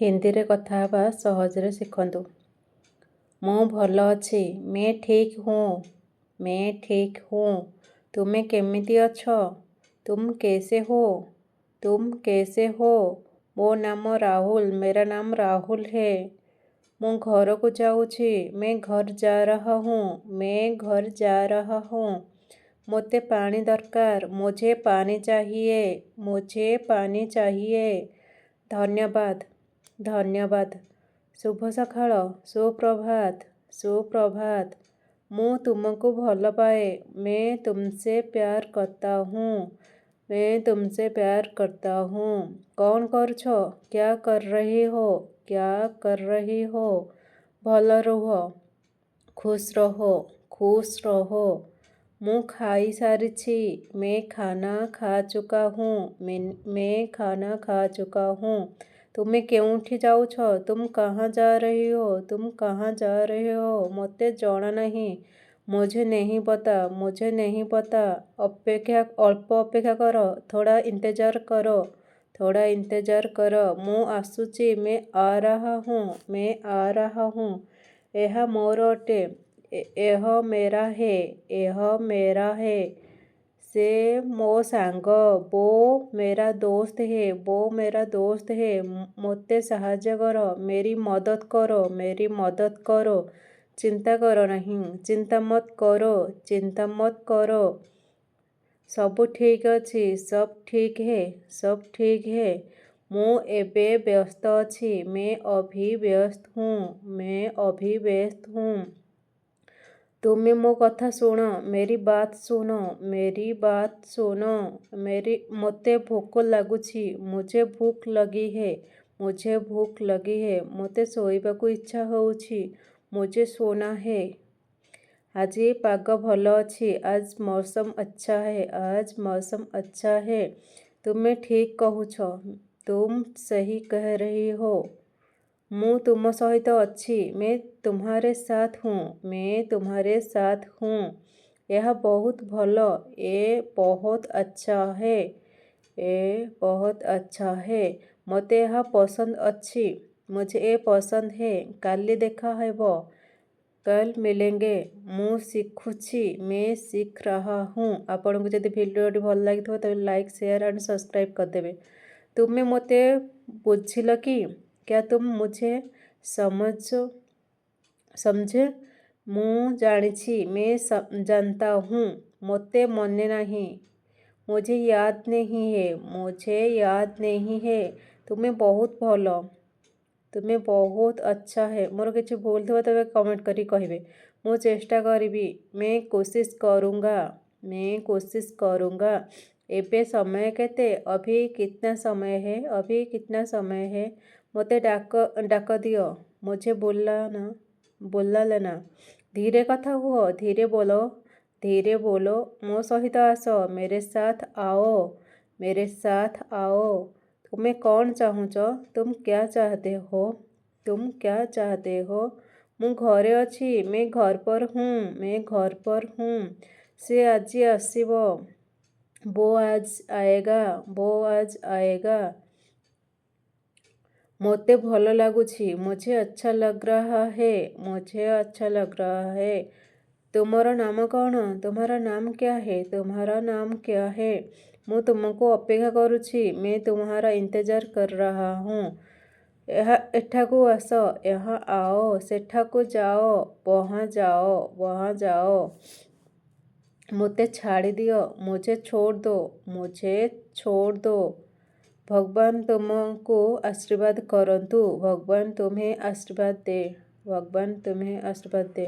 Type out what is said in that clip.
ହିନ୍ଦୀରେ କଥା ହେବା ସହଜରେ ଶିଖନ୍ତୁ। ମୁଁ ଭଲ ଅଛି। मैं ठीक हूँ। मैं ठीक हूँ। ତୁମେ କେମିତି ଅଛ? तुम कैसे हो? तुम कैसे हो? ମୋ ନାମ ରାହୁଲ। मेरा नाम राहुल है। ମୁଁ ଘରକୁ ଯାଉଛି। मैं घर जा रहा हूँ। मैं घर जा रहा हूँ। ମୋତେ ପାଣି ଦରକାର। मुझे पानी चाहिए। मुझे पानी चाहिए। ଧନ୍ୟବାଦ। ଧନ୍ୟବାଦ। ଶୁଭ ସକାଳ। ସୁପ୍ରଭାତ। ସୁପ୍ରଭାତ। ମୁଁ ତୁମକୁ ଭଲ ପାଏ। मैं तुमसे प्यार करता हूँ। मैं तुमसे प्यार करता हूँ। କ'ଣ କରୁଛ? क्या कर रही हो? क्या कर रही हो? ଭଲ ରୁହ। खुश रहो। खुश रहो। ମୁଁ ଖାଇସାରିଛି। मैं खाना खा चुका हूँ। मैं खाना खा चुका हूँ। ତୁମେ କେଉଁଠି ଯାଉଛ? तुम कहाँ जा रही हो? तुम कहाँ जा रहे हो? ମୋତେ ଜଣା ନାହିଁ। मुझे नहीं पता। मुझे नहीं पता। ଅପେକ୍ଷା ଅଳ୍ପ ଅପେକ୍ଷା କର। थोड़ा इंतज़ार करो। थोड़ा इंतज़ार करो। ମୁଁ ଆସୁଛି। मैं आ रहा हूँ। मैं आ रहा हूँ। ଏହା ମୋର ଅଟେ। यह मेरा है। यह मेरा है। ସେ ମୋ ସାଙ୍ଗ। वो मेरा दोस्त है। वो मेरा दोस्त है। ମୋତେ ସାହାଯ୍ୟ କର। मेरी मदद करो। मेरी मदद करो। ଚିନ୍ତା କର ନାହିଁ। चिंता मत करो। चिंता मत करो। ସବୁ ଠିକ୍ ଅଛି। सब ठीक है। सब ठीक है। ମୁଁ ଏବେ ବ୍ୟସ୍ତ ଅଛି। मैं अभी व्यस्त हूँ। मैं अभी व्यस्त हूँ। ତୁମେ ମୋ କଥା ଶୁଣ। मेरी बात सुनो। मेरी बात सुनो। मेरी ମୋତେ ଭୋକ ଲାଗୁଛି। मुझे भूख लगी है। मुझे भूख लगी है। ମୋତେ ଶୋଇବାକୁ ଇଚ୍ଛା ହେଉଛି। मुझे सोना है। ଆଜି ପାଗ ଭଲ ଅଛି। आज मौसम अच्छा है। आज मौसम अच्छा है। ତୁମେ ଠିକ୍ କହୁଛ। तुम सही कह रही हो। ମୁଁ ତୁମ ସହିତ ଅଛି। मैं तुम्हारे साथ हूँ। मैं तुम्हारे साथ हूँ। ଏହା ବହୁତ ଭଲ। ये बहुत अच्छा है। ये बहुत अच्छा है। ମୋତେ ଏହା ପସନ୍ଦ ଅଛି। मुझे ये पसंद है। କାଲି ଦେଖା ହେବ। कल मिलेंगे। ମୁଁ ଶିଖୁଛି। मैं सीख रहा हूँ। ଆପଣଙ୍କୁ ଯଦି ଭିଡ଼ିଓଟି ଭଲ ଲାଗିଥିବ, ତେବେ ଲାଇକ୍, ସେୟାର ଆଣ୍ଡ ସବସ୍କ୍ରାଇବ୍ କରିଦେବେ। ତୁମେ ମୋତେ ବୁଝିଲ କି? क्या तुम मुझे समझे? ମୁଁ ଜାଣିଛି। मैं जानता हूँ। ମୋତେ ମନେ ନାହିଁ। मुझे याद नहीं है। मुझे याद नहीं है। ତୁମେ ବହୁତ ଭଲ। तुम बहुत अच्छा है। ମୋର କିଛି ଭୁଲ ଥିବ, ତେବେ କମେଣ୍ଟ କରି କହିବେ। ମୁଁ ଚେଷ୍ଟା କରିବି। मैं कोशिश करूँगा। मैं कोशिश करूँगा। ଏବେ ସମୟ କେତେ? अभी कितना समय है? अभी कितना समय है? ମୋତେ ଡାକ ଦିଅ। मुझे बुला लेना। ଧୀରେ କଥା ହୁଅ। धीरे बोलो। धीरे बोलो। ମୋ ସହିତ ଆସ। मेरे साथ आओ। मेरे साथ आओ। ତୁମେ କ'ଣ ଚାହୁଁଛ? तुम क्या चाहते हो? तुम क्या चाहते हो? ମୁଁ ଘରେ ଅଛି। मैं घर पर हूँ। मैं घर पर हूँ। ସେ ଆଜି ଆସିବ। वो आज आएगा। वो आज आएगा। ମୋତେ ଭଲ ଲାଗୁଛି। मुझे अच्छा लग रहा है। मुझे अच्छा लग रहा है। ତୁମର ନାମ କ'ଣ? तुम्हारा नाम क्या है? तुम्हारा नाम क्या है? ମୁଁ ତୁମକୁ ଅପେକ୍ଷା କରୁଛି। मैं तुम्हारा इंतज़ार कर रहा हूँ। ଏହା ଏଠାକୁ ଆସ। यहाँ आओ। ସେଠାକୁ ଯାଅ। वहाँ जाओ। वहाँ जाओ। ମୋତେ ଛାଡ଼ିଦିଅ। मुझे छोड़ दो। मुझे छोड़ दो। ଭଗବାନ ତୁମକୁ ଆଶୀର୍ବାଦ କରନ୍ତୁ। भगवान तुम्हें आशीर्वाद दे। भगवान तुम्हें आशीर्वाद दे।